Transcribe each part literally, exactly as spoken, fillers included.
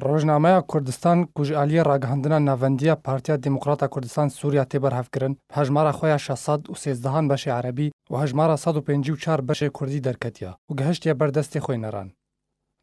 Rojnameya Kurdistan ku ji aliyê ragihandina navendî ya Partiya Demokrata Kurdistan Sûriya tê berhevkirin, bi hejmara xwe ya şeş sed û sêzdehan beşê erebî û hejmara sed û pêncî û çar beşê kurdî derketiya û gihiştiye ber destê xwêneran.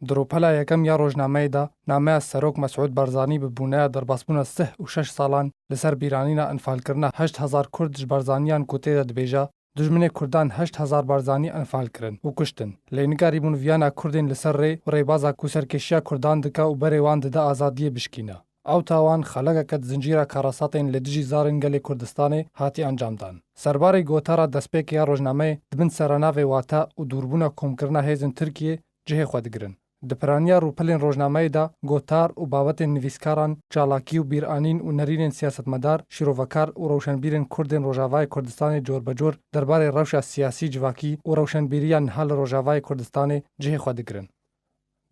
Di rûpela yekem ya rojnameyê de nameya Serok Mesûd Barzanî bi bûneya derbasbûna sih û şeş salan li ser bîranîna enfalkirina heşt hezar Kurd ji Barzaniyan ku tê de dibêje, Dijminê Kurdan heşt hezar Barzanî enfal kirin û kuştin. Lê nikarîbûn viyana Kurdên li ser rê û rêbaza ku serkêşiya Kurdan dike û berê wan dide azadiyê bişkîne. Ew tawan xelekeke di zincîra karasatên li dijî zarên gelê Kurdistanê hatî encamdan. Serbarê gotara destpêkê ya rojnameyê di bin serenavê wate û dûrbûna komkirina hêzên Tirkiyê cihê xwe digirin. Di piraniya rûpelên rojnameyê de gotar û babetên nivîskaran, çalakî û bîranîn û nerînên siyasetmedar, şîrovekar û rewşenbîrên Kurd ên Rojavayê Kurdistanê corbecor derbarê rewşa siyasî civakî û rewşenbîriya niha li Rojavayê Kurdistanê cihê xwe digirin.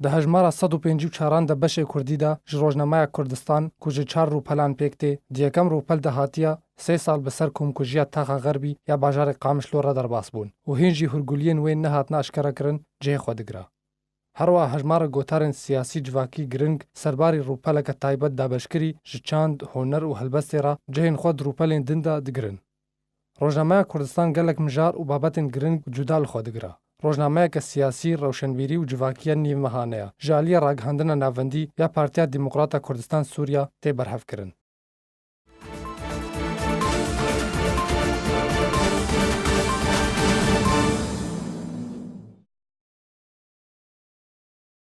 Di hejmara sed û pêncî û çaran de beşê Kurdî de ji rojnameya Kurdistan ku ji çar rûpelan pêk tê, di yekem rûpel de hatiye, sê sal bi ser komkujiya Taxa Xerbî ya bajarê Qamişlo re derbas bûn û hîn jî hûrguliyên wê nehatine eşkerekirin, cihê xwe digire. Herwiha hejmara gotarên siyasî civakî giring serbarî rûpeleke taybet dabeşkirî ji çand, huner û helbestê re cihên xwe di rûpelên din de digirin. Rojnameya Kurdistan gelek mijar û babetên giring cuda li xwe digire. Rojnameyeke siyasî, rewşenbîrî û civakî ya nîvmehane ye. Ji aliyê ragihandina navendî ya Partiya Demokrata Kurdistan Sûriya tê berhevkirin.